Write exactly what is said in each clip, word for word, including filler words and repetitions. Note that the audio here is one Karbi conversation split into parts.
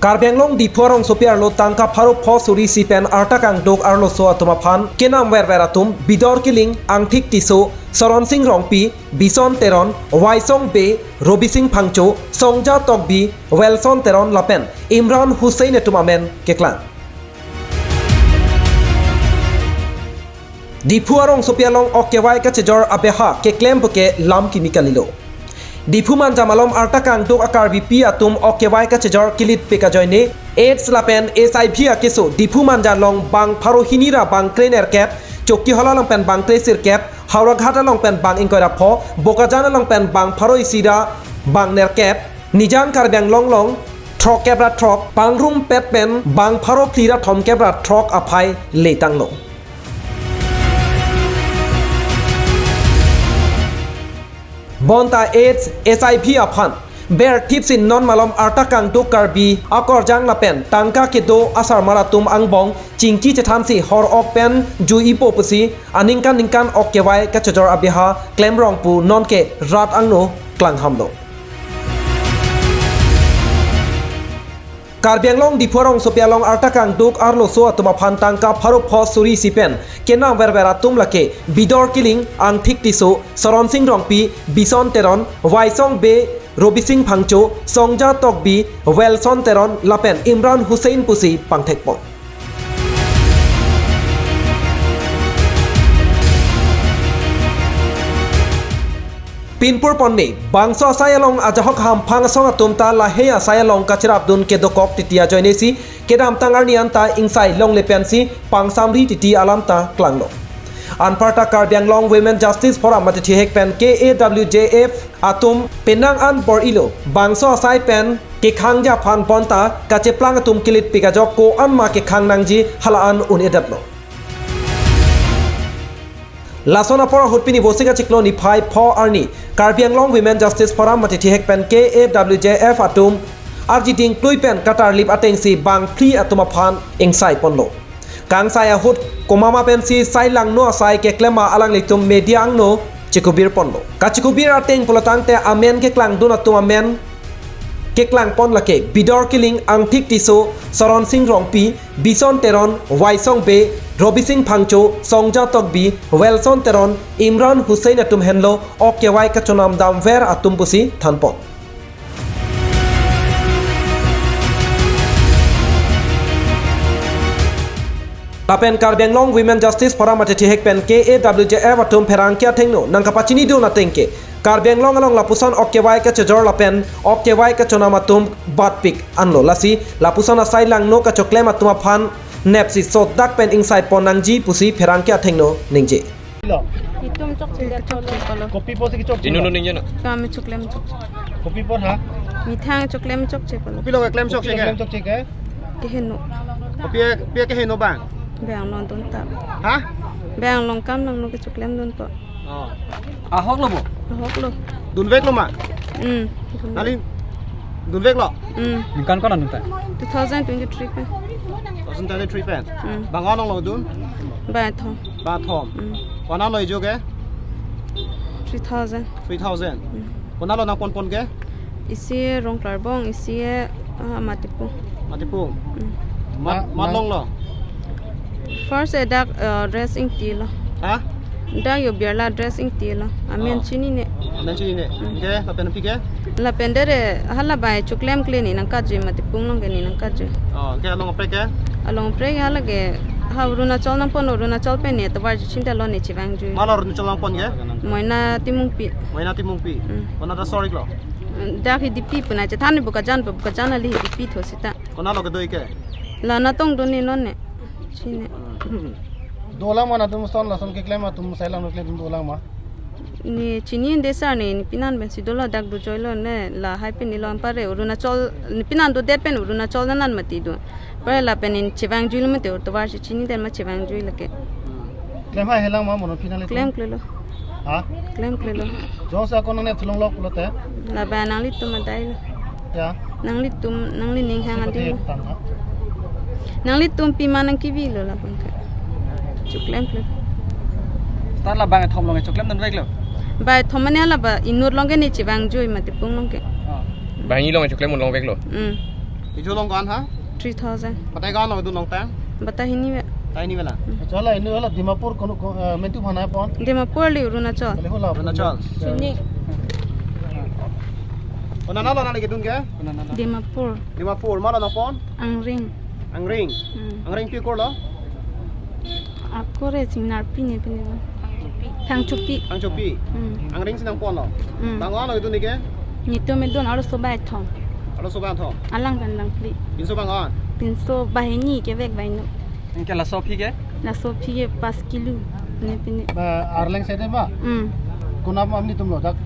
Karbi Anglong Diphu arongsopi arlo tangka pharo pho suri isi pen arta kangduk arloso atum aphan kenam verver atum Bidor Killing, Angthik Tisso, Soron Sing Rongpi, Bison Teron, Waisong Bey, Robi Sing Phangcho, Songja Tokbi, Welson Teron lapen Imran Hussain atum amen keklang. Diphu arongsopi along ok kevai kachejor abeha keklem puke lam kimi kalilo. Diphu Manja malom arta kangduk a-Karbipi atum ok kevai kachejor kilitpik ajoine AIDS lapen HIV akeso Diphu Manja along bang pharo hini ra bang krenerkep, Chokihola along pen bang kresirkep, Howraghat along pen bang ingkoi ra pho, Bokajan along pen bang pharo isi ra bang nerkep, Nijang Karbi Anglong along throkkep ra throk, pangrumpet pen bang pharo phli ra thomkep ra throk aphai letanglo. Bonta AIDS, HIV aphan berthipsi non malom arta kangduk Karbi akorjang lapen tangka kedo asarmar atum angbong chingki chethansi hor ok pen ju-ipo pusi aningkan ningkan ok kevai kachejor abeha klemrong pu nonke rat angno klanghamlo. Karbi Anglong Diphu arongsopi along arta kangduk arloso atum aphan tangka pharo pho suri isi pen kenam verver atum lake Bidor Killing, Angthik Tisso, Soron Sing Rongpi, Bison Teron, Waisong Bey, Robi Sing Phangcho, Songja Tokbi, Welson Teron lapen Imran Hussain pusi pangthekpon. Pinpur ponme, bangso asai along ajahak hamphang asong atum ta lahei asai along kacherapdun kedokok titi ajoinesi kedamtang arni anta ingsai longle pensi pangsamri titi alam ta klanglo. Anparta Karbi Anglong Women Justice Forum mate thihek pen K A W J F atum penang an bor-ilo bangso asai pen kekhangji aphan bonta kacheplang atum kilitpik ajok ko-an ma kekhang nangji hala an un-edetlo. Lason apor ahut pini Vosik achiklo niphai pho arni Karbi Anglong Women Justice Forum mate thihek pen K A W J F atum arjiding klui pen katarlip atengsi bang phli atum aphan ingsai ponlo. Kangsai ahut komama pensi sai langno asai keklem ma alanglitum media angno chikubir ponlo. Kachikubir ateng pulotangte amen keklangdun atum amen keklang pon lake Bidor Killing, Angthik Tisso, Soron Sing Rongpi, Bison Teron, Waisong Bey, Robi Sing Phangcho, Songja Tokbi, Welson Teron, Imran Hussain atum henlo ok kevai kachonam damver atum pusi thanpon. Lapen Karbi Anglong Women Justice Forum mate thihek pen K A W J F atum pherangke athengno nangkapachinidun atengke Karbi Anglong along lapuson ok kevai kachejor lapen ok kevai kachonam atum batpik anlo, lasi lapuson asai langno kachoklem atum aphan nepsi sodak pen ingsai pon nangji pusi pherangke athengno ningje. Itum chokche, chokche polo. Kopi po si chokche? Inunu ningje na? Kami choklem chokche. Kopi po ha? Methang choklem chokche polo. Kopi lo keklem chokche ke? Keklem chokche ke? Keheno. Kopi, kopi keheno bang? Bang longdun ta. Ha? Bang long kam langno kechoklemdun po. Oh. Ahok lo bo? Ahok lo. Dunveklo ma? Hmm. Nangli dunveklo? Hmm. Ningkan ko-an dunta? Two thousand twenty-three pen. Two thousand twenty-three pen? Hmm. Bang ko-an longdun? Bangthom. Bangthom. Hmm. Ko-an lo ijo ke? Three thousand. Three thousand. Hmm. Ko-an lo nangponpon ke? Isi Rongklarbong, isi, ah, Matipung. Matipung. Hmm. Mat, mat longlo? First e dak, ah, dress ingtilo. Ha? Dak yo Birla dress ingtilo. Amen chinine. Amen chinine. Hmm. Ke, lapen aphi ke? Lapen dere hala bai choklemkle ne nangkatjui, Matipung along ke ne nangkatjui. Oh, ke along apre ke? Along apre ke hala ke ha Arunachal nangpon, Arunachal pen ne tovar chichinta lo ne chevangjui. Malo Arunachal nangpon ke? Moina Timungpi. Moina Timungpi. Hmm. Ko-an ta sorik lo? Dak Hidipi puna chethan Bokajan, Bokajan ali Hidipi tho sita. Ko-an lo kedoi ke? La natongdun ne non ne. Chine. Dolang ma atum son lason keklem atum sai langno klemdun dolang ma? Ne chinine sir ne, ne pinan pensi dolo, dak dojoilo ne, lahai pen ne long pare Arunachal, ne pinan dodet pen Arunachal nanan mati do. Pare lapen ne chevangjui lo mati, tovar si chinidet ma chevangjui lake. Klem haihe lang ma mono pinan le? Klemklelo. Ha? Klemklelo. Jongsi akon nangne thulonglok pulote? Labang nanglitum adai lo. Ya. Nanglitum, nanglining hang adi. Tang ha. Nanglitum pima nangkevilo labang ke. Choklemkle. Seta labangthom along choklemdunveklo? Bangthom mane laba inut along ke ne chevangjui, Matipung along ke. Oh. Bang hini along choklem longveklo? Hmm. Ijo along ko-an ha? Three thousand. Batai ko-an lo dun along tang? Batai hini ve. Batai hini ve la? Hmm. Achala, ini hala Dimapur kono ko, eh, mentu mana pon? Dimapur le Arunachal. Kali hola. Arunachal. Chini. Konat lo nangli kedun ke? Dimapur. Dimapur, ma lo nangpon? Angring. Angring. Hmm. Angring pi akur lo? Akur e chingnarpi ne pine ba. Thangchopi. Thangchopi. Hmm. Angring si nangpon lo. Hmm. Bang ko-an lo kedun ke? Netum edun arloso bangkethom. Arloso bangkethom. Alang pen langphli. Pinso bang ko-an? Pinso banghini kevek banghini. Anke laso aphi ke? Laso aphi ke pas kilo. Ne pine. Ba arleng sede ba? Hmm. Konat amonit atum lo dak?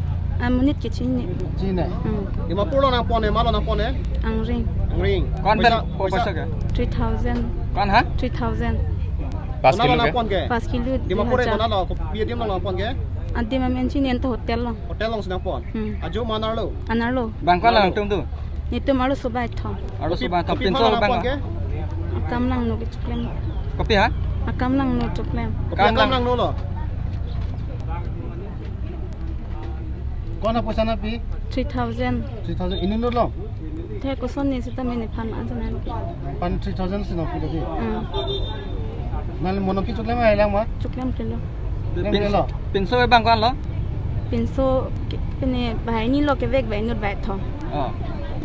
Amonit ke chini. Chini. Hmm. Dimapur lo nangpon e, ma lo nangpon e? Angring. Angring. Ko-an pen poisa, poisa ke? Three thousand. Ko-an ha? Three thousand. Pas kilo ke? Konat lo nangpon ke? Pas kilo. Dimapur e dui hajar. Konat lo? Kopi adim lo nangpon ke? Adim amen chini, anta hotel lo. Hotel along si nangpon? Hmm. Ajo ma anerlo? Anerlo. Bang ko-an lo nangtum tu? Netum arloso bangkethom. Arloso bangkethom. Kopi, pinso kopi aphan bang nangpon ko-an? Ke? Akam langno kechoklem. Kopi ha? Akam langno choklem. Kopi akam langno lo? Ko-an apoisa nangpi? Three thousand. Three thousand. Inut lo? Te koson ne seta mene phan ansa nangpi. Phan three thousand si nangpi lagi. Hmm. Nangli mono kechoklem alang ma? Choklem kelo. Choklem kelo. Pinso ke bang ko-an lo? Pinso ke, pine banghini lo kevek banghini bangkethom. Oh.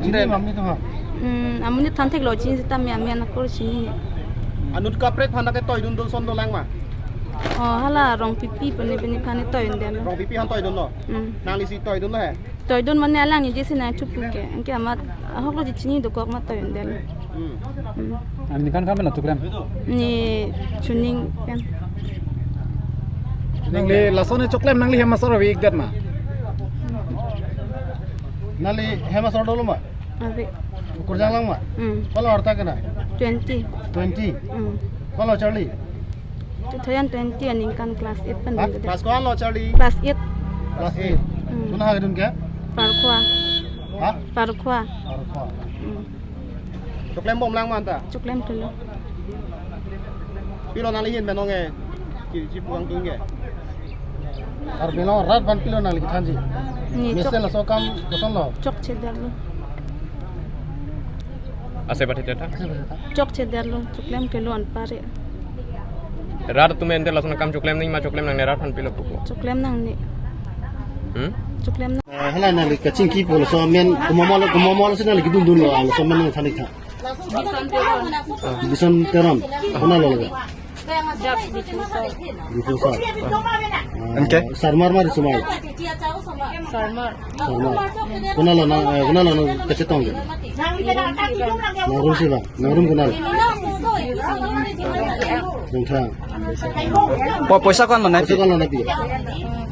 Chini. Ante ma amonit atum ha? Hmm, amonit than thek lo chini seta me amen akur chini. Anut kaprek aphan ke toidun dun ason dolang ma? Oh, hala Rongpipi pine pine aphan toidun detlo. Rongpipi aphan toidun lo? Hmm. Nangli si toidun lo he? Toidun mane alang ni jesi nangchopu ke. Anke amat ahok lo chini dokok amat toidun detlo. Hmm. Hmm. Nangli ko-an ko-an pen lo choklem? Ne chuning pen. Nangli laso ne choklem nangli hem asor ave-ik det ma? Nangli hem asor dolo ma? Ave. Kurjang lang ma? Hmm. Ko-an lo arta kena? Twenty. Twenty? Hmm. Ko-an lo charli? Two thousand twenty aningkan class eight pen. Ha? Class ko-an lo charli? Class eight. Class eight. Hmm. Konat ha kedun ke? Parkhowa. Ha? Parkhowa. Parkhowa. Hmm. Choklem bom lang ma anta? Choklem kelo. Pilo nangli ahin pen nong e? Ki, kipu kangtung ke? Karbi Anglong arat aphan pilo nangli kethanji? Ne mesen chok, laso akam koson lo? Chokche detlo. Ase pathitha? Chokche detlo, choklem kelo anparke. Rat atum ante lason akam choklem nangji ma choklem nangne, rat aphan pilo pupo? Choklem nangne. Hmm? Choklem nang- Eh, hala nangli kachingki pu laso amen komat ma lo, komat ma lo si nangli kedun dun lo, ah, laso amen nangthan-ik tha. Bison Teron. Bison Teron. Konat lo lake? Dak Diphu sar. Diphu sar. Ah, anke? Sarmar ma risomar? Sarmar. Sarmar. Konat lo nang, eh, konat lo nangkachetong ke? Nangrum si ba? Nangrum konat lo? Rongthrang. Po-, poisa ko-an lo nangpi? Poisa ko-an lo nangpi?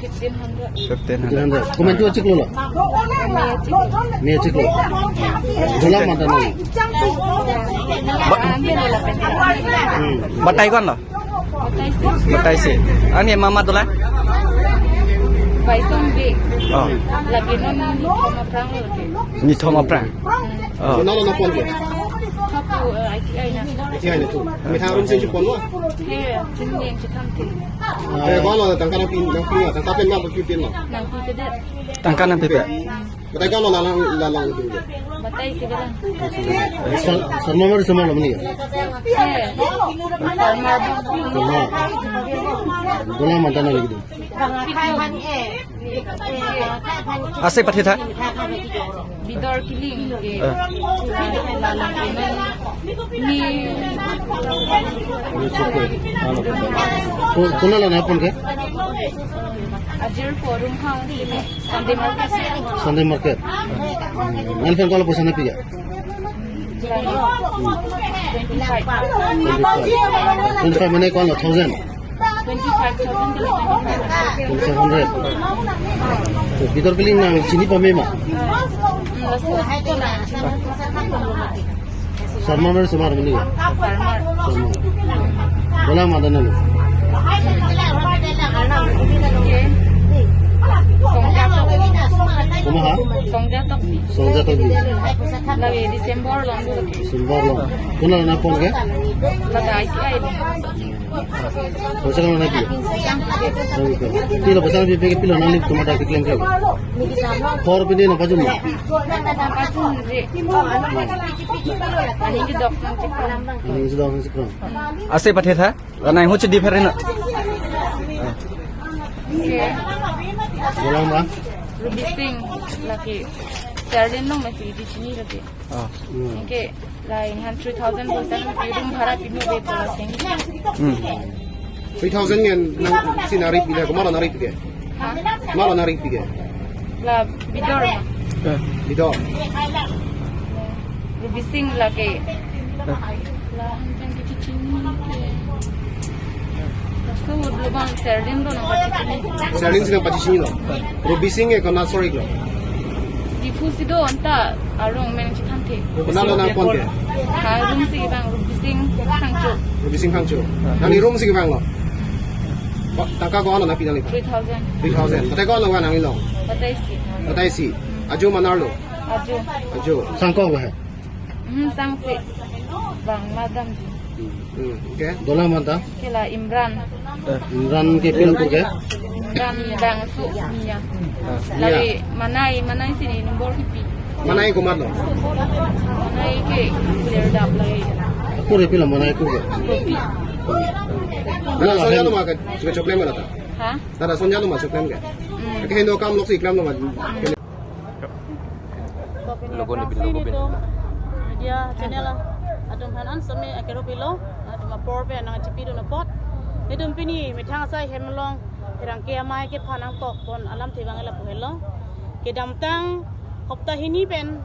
Fifteen hundred. Fifteen hundred. Komantu achiklo lo? Ne achiklo. Dolang ma ta nangli? Ba-, hmm. Batai ko-an lo? Batai isi. Ani mama dolang? Baisong bi. Oh. Lake non nithom aphrang lo ke. Nithom aphrang. Oh. Konat lo nangpon ke? Kapu, eh, I T I na. I T I na tu. Methang arum si chepon lo? He, chini chethang ke. Eh, ko-an lo tangka nangpi, nangpi, tangka pen nangpi pen lo? Nangpi kedet. Tangka nangpipe? Batai ko-an lo, lalang, lalang kedun ke? Batai isi balang. Sar-, Sarmar ma risomar lo mani? He. Sarmar. Sarmar. Dolang ma ta nangli kedun? Ase pathitha. Bidor Killing ke. Eh. Ni. Ko-, konat lo nangpon ke? Ajir ko Rumhang, Sunday market. Sunday market. Nangli aphan ko-an lo poisa nangpi ya? Twenty-five. Twenty-five. Twenty-five mane ko-an lo, thousand? Twenty-five thousand ke twenty-five hundred. Twenty-five hundred. So, Bidor Killing nang chini pame ma? Hmm, laso. Sarmar ma risomar mani? Sarmar. Sarmar. Dolang ma ta nangli? Songja Tokbi. Komat ha? Songja Tokbi. Songja Tokbi. Lake December along. December along. Konat lo nangpon ke? Lake I T I. Poisa nang nangpi? Pilo poisa nangpi, pilo nanglitum adak keklem ke? Khor pini nangpajun ma? Aning si dok nang si krong. Ase pathe tha, ranai ho chedi pher na. Bolang ma? Ruby Singh lake. Sardin nong masih di sini lagi. Ah. Hmm. Anke la inghan three thousand poisa nangpi, room bhara pinu be pola sing. Hmm. Three thousand ngen nangsi nangri pide, komatlo nangri pide? Ha? Komatlo nangri pide? La bidor ma. Eh. Bidor. Ruby Singh lake. Eh. La hangkan kichi chini ke. Laso lobang Sardin do nangpachini. Sardin si nangpachini lo. Ruby Singh ke konat sor-ik lo? Diphu si do, anta arong amen chethanthe. Konatlo nangpon ke? Ha, room si bang Ruby Singh Phangcho. Ruby Singh Phangcho. Nangli room si bang lo? Ba, tangka ko-anlo nangpi nangli? Three thousand. Three thousand. Batai ko-anlo nangli long? Batai isi. Batai isi. Ajo ma nar lo? Ajo. Ajo. Sangkok ba he? Hmm, sangsi. Bang madam ji. Hmm, okay. Dolang ma ta? Ke la Imran. Eh, Imran ke pin kur ke? Imran bang su niya. Ah. Lagi manai, manai sini nombor kipi. Manai komatlo? Manai ke clear dap lagi. Kur ke pin lo manai kur ke? Kopi. Nang lason jalo ma ke, choklem lo ta? Ha? Nang lason jalo ma choklem ke? Hmm. Ke heno kam lok si klem lo ma. Hmm. Logo ni Logo ni pin, logo pin. Media channel atum aphan an sami akero pilo, atum apor pen nangchipidun apot. Netum pini methang asai hem along pherangke amei kephan nangkok pon alamthe abang lapu helo. Kedamtang hopta hini pen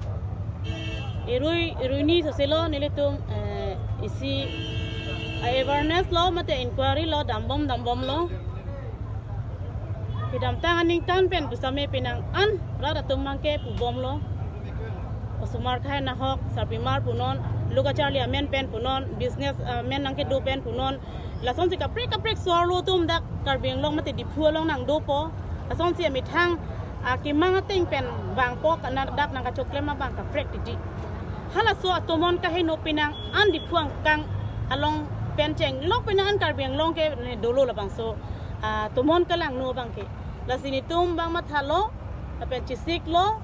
irui, iruini soselo nelitum, eh, isi a-awareness lo mate inquiry lo dambom dambom lo. Kedamtang aningkan pen pusitame penang an rat atum abangke pubomlo. Osomar kahai nahok, sarpimar punon, lo kacharli amen pen punon, business, eh, amen nangkedo pen punon. Lasonsi kaprek kaprek sor lo atum dak Karbi Anglong mate Diphu along nangdopo. Lasonsi amethang akemang ateng pen vangpo, kana dak nangkachoklem abang kaprek titi. Halaso atomon kaheno penang an Diphu angkang along pen chenglok, penang an Karbi Anglong ke ne dolo labangso, ah, atomon kalangno abangke. Lasi netum abang mathalo, lapen chesiklo,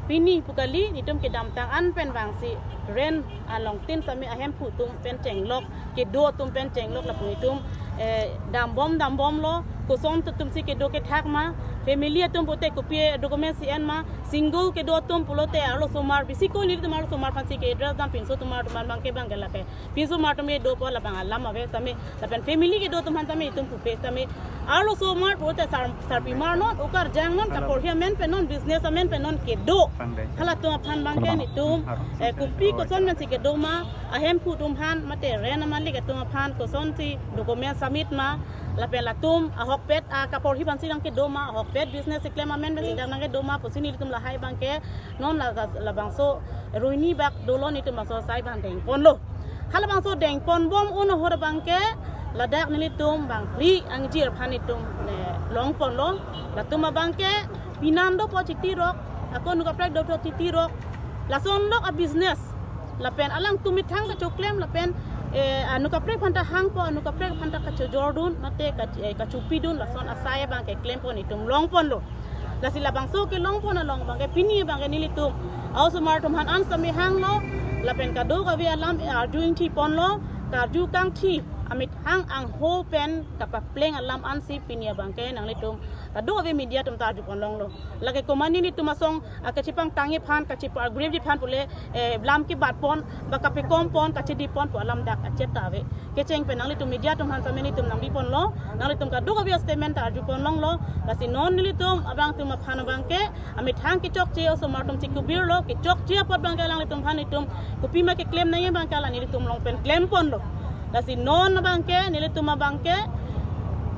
pini pu kali, netum kedamtang an pen vangsi rent along tin sami ahemphu atum pen chenglok, kedo atum pen chenglok lapu netum, eh, dambom dambomlo, koson atumsi kedo kethak ma, family atum pute kopi document si en ma, single kedo atum pulote arlosomar, bisi ko netum arlosomar aphansi ke-address dam, pinso atum arlosomar abangke abangke lake. Pinso osomar atum kedopo labang alam ave tame, lapen family kedo atum aphan tame itum pupe tame. Arlosomar pulote sar, sarpimar non, okarjang non, kaporhi amen pen non, business amen pen non kedo. Halatum aphan abangke netum, eh, kopi koson pensi kedo ma, ahemphu atum aphan, mate rent amalik atum aphan kosonsi document submit ma, lapen latum ahokpet, ah, kaporhi aphansi nangkedo ma, ahokpet business keklem amen pensi dak nangkedo ma pusi nelitum lahai abangke, non la, labangso iruini bak dolo netum bangso asai abang dengponlo. Halabangso dengponbom un ahut abangke ladak nelitum bang ri angjir aphan netum, eh, longponlo. Latum abangke pinan dopo chitirok, ako anu kaprek dopo chitirok. Lasonlok a-business. Lapen alangtum methang kachoklem lapen, eh, anu kaprek aphanta hangpo, anu kaprek aphanta kachojordun, mate ka, eh, kachopidun, lason asai abangke klempon netum longponlo. Lasi labangso kelongpon along abangke pini abangke nelitum a-osomar atum aphan an sami hanglo, lapen kadokave alam, eh, arju ingthi ponlo, karju kangthi, amethang angho pen kapapleng alam ansi pini abangke nanglitum kadokave media atum ta arju ponlonglo. Lake komatne netum asong, ah, kachepangtangji aphan, kachepa-agree ji aphan pule, eh, lam kebat pon, ba kapekom pon, kachedip pon pu alam dak achet ta ave. Kecheng pen nanglitum media atum aphan sami netum nangbiponlo, nanglitum kadokave statement ta arju ponlonglo, lasi non nelitum abangtum aphan abangke, amethang kechokche osomar atum chikubirlo, kechokche apot abangke alanglitum aphan netum, kopima keklem nangji abangke alang nelitum along pen klemponlo. Lasi non abangke, nelitum abangke,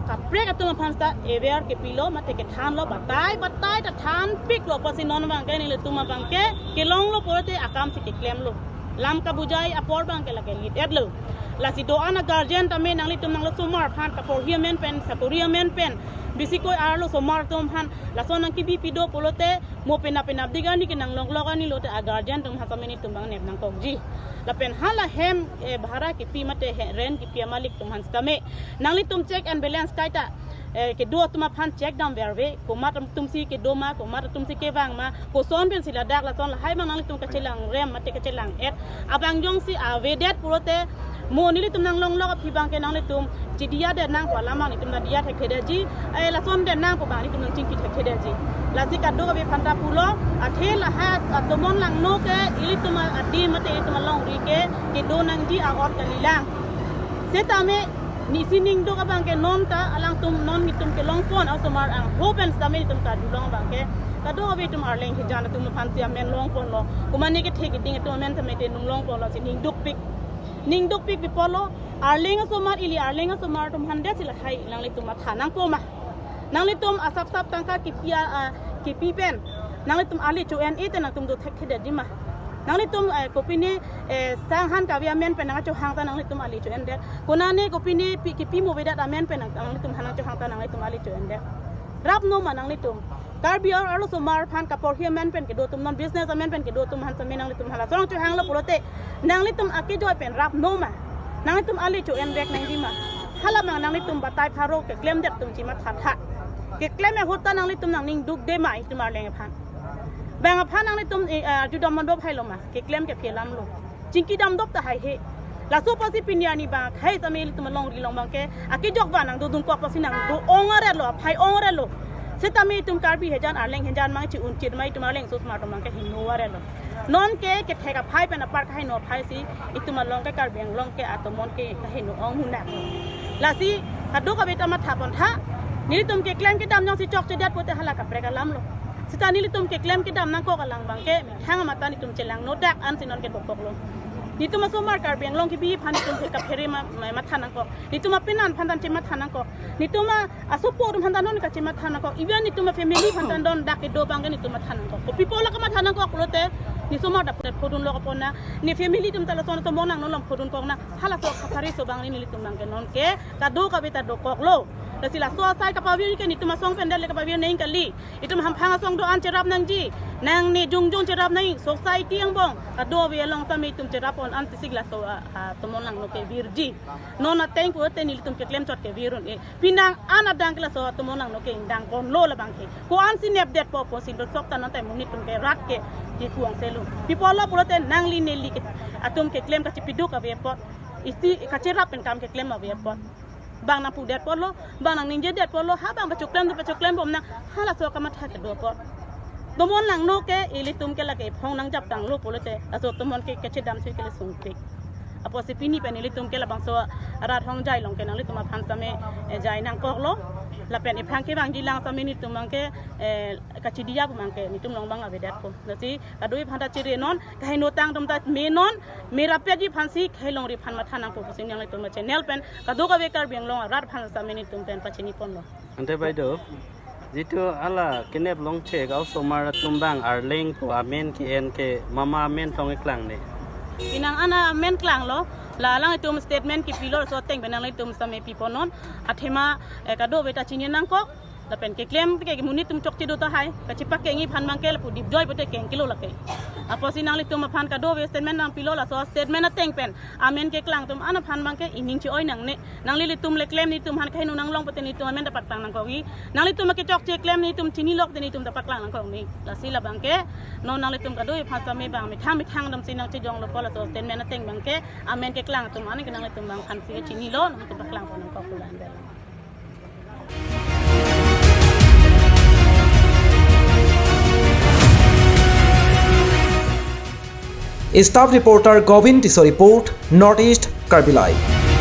kaprek atum aphan ta aware kepilo, mate kethanlo, batai, batai ta thanpiklo, apotsi non abangke, nelitum abangke, kelonglo pulote akamsi keklemlo. Lam kabujai apor abangke lake lit-etlo. Lasi do-an a-guardian tame nanglitum nanglo osomar aphan kaporhi amen pen, sakori amen pen, Bisi koi arlo osomar atum aphan lason nangkebi pido pulote mo penap penapdik arni ke nanglonglok arni lote a guardian atum aphan sitame nelitum abang nep nangkokji. Lapen hala hem, eh, bhara kepi mate he, rent kepi amalik atum aphan sitame nanglitum check and balance kaita, eh, kedo atum aphan check dam verve, komat atumsi kedo ma, komat atumsi kevang ma, koson pensi ladak lason lahai abang nanglitum kachelang rem mate kachelang et abang jongsi avedet pulote mo nelitum nanglonglok aphi abang ke nanglitum chidiya det nang pu alam abang nelitum nangdiya thekthedetji. Eh, lason det nang pu abang nelitum nangchingki thekthedetji. Lasi kadokave aphanta pulo, athe lahai atomon langno ke ilitum a-, adim mate ilitum alongri ke kedo nangji a-ot kalilang. Sitame nisi ningduk abang ke non ta alangtum non nelitum kelongpon osomar angho pen sitame nelitum kadolong abang ke kadokave itum Arleng Hijan atum aphansi amen longponlo. Komane kethe keding atum amen tame te nung longponlo si ningdukpik. Ningdukpik pi pulo, Arleng osomar ili Arleng osomar atum aphan detsi lahai nanglitum matha nangpo ma. Nanglitum asap sap tangka kepi a, a, kepi pen nanglitum ali cho-en-e te nangtum do thekthedetji ma. Nanglitum, eh, kopine, eh, sang han kave amen pen nangchohang ta nanglitum ali cho-endet. Konane kopine pi, kepi mo avedet amen pen nang, nanglitum han nangchohang ta nanglitum ali cho-endet. Rapno ma nanglitum. Karbi ar-, arlo osomar aphan kaporhi amen pen kedo atum non business amen pen kedo atum aphan sitame nanglitum hala asong chohanglo pulote nanglitum akejoi pen rapno ma. Nanglitum ali cho-en vek nangji ma. Hala abang nanglitum batai pharo keklemdet atum chemathatha. Keklem ahut ta nanglitum nangning dukde ma itum Arleng aphan. Bang aphan nanglitum, eh, ah, judam mandop hailo ma. Keklem kephi alamlo. Chingki damdop ta haihe. Laso apotsi pini arni abang hai sitame ilitum alongri along abang ke akejok abang nangdodun kok apotsi nangdo-ong arelo, aphai-ong arelo. Sitame itum Karbi Hijan Arleng Hijan mang chi-un chit ma itum Arleng osomar atum abang ke hingno arelo. Non ke kethek aphai pen apar kahingno aphai si itum along ke Karbi Anglong ke atomon ke kahingno ong munak. Lasi kadokave ta matha pontha, nelitum keklem kedam jongsi chokchedet pulote hala kaprek alamlo. Sita nelitum keklem kedam nangkok alang abang ke methang amatan itum chelangno dak ansi non ke dokoklo. Nelitum asomar Karbi Anglong kebi aphan nelitum ke kaphere ma, ma, matha nangkok. Nelitum apenan aphan tangte matha nangkok. Nelitum a, asopo atum aphan ta non kachematha nangkok. Even nelitum a family aphan ta non dak kedo abang ke nelitum matha nangkok. Kopi pulo kamatha nangkok pulote ne osomar ta phodunlo kapona. Ne family atum ta lason atomon langno along phodunkok nang. Halaso kaphari so abang nelitum abang ke non ke kadokave ta dokoklo. Lasi laso asai kapavir ke nelitum asong pen det le kapavir nang kali. Itum hamphang asong do-an cherap nangji. Nang ne jongjong cherap nang society angbong. Kadokave along tame itum cherap-on an tisik laso a, a, atomon langno kevirji. Non ateng pulote nelitum keklem chot kevir un-e. Penang an adang ke laso atomon langno ke ingdang ponlo labang ke. Ko-ansi nepdetpo pusi dosok ta non tame monit atum ke rat ke kekuang selo. Pi pulo pulote nangli neli ke atum keklem kachipiduk ave apot. Isi kacherap pen kam keklem ave apot. Bang nangpudet pulo, bang nangningjedet pulo, ha bang pachoklem do pachoklem bom nang, halaso kamatha kedo apot. Atomon langno ke ilitum ke lake phong nangjap tanglo pulote, laso atomon ke kachedam si kele sungpik. Apotsi pini pen ilitum ke labangso arat Hongjai along ke nanglitum aphan sitame, eh, jai nangkoklo. Lapen iphrang kevangji lang sitame nelitum abang ke, eh, kachidiya pu abang ke nelitum along abang avedetpo. Lasi kadokave aphanta chere non, kahingno tang atum ta me non, me rapetji aphansi, kahilongri aphan matha nangpo pusi nanglitum a-channel pen kadokave Karbi Anglong arat aphan sitame nelitum pen pachini ponlo. Ante bai do, jitu hala kenep longchek a-osomar atum abang Arleng pu amen ke-en ke mama amen tong-iklang ne. Penang an amen klanglo, la alanglitum statement kepilo laso ateng pen nanglitum sitame piponnon, athema, eh, kadokave ta chini nangkok, lapen keklem ke monit atum chokche do tahai, kachepakengji aphan abang ke lapu dipjoi pute kengkilo lake. Apotsi nanglitum aphan kadokave statement nangpilo laso statement ateng pen amen keklang atum an aphan abang ke ining che-oi nangne. Nanglitum le klem nelitum aphan kahingno nanglong pute nelitum amen ta paklang nangkokji. Nanglitum akechokche klem nelitum chinilo pute nelitum ta paklang nangkokji. Lasi labang ke non nanglitum kadokave aphan sitame bang methang methang damsi nangchejonglo pu laso statement ateng abang ke amen keklang atum an ke nanglitum abang aphansi chinilo, nanglitum paklang pon nangkok pulang dalam. Staff reporter Govind Tisso report, North East Karbi Live.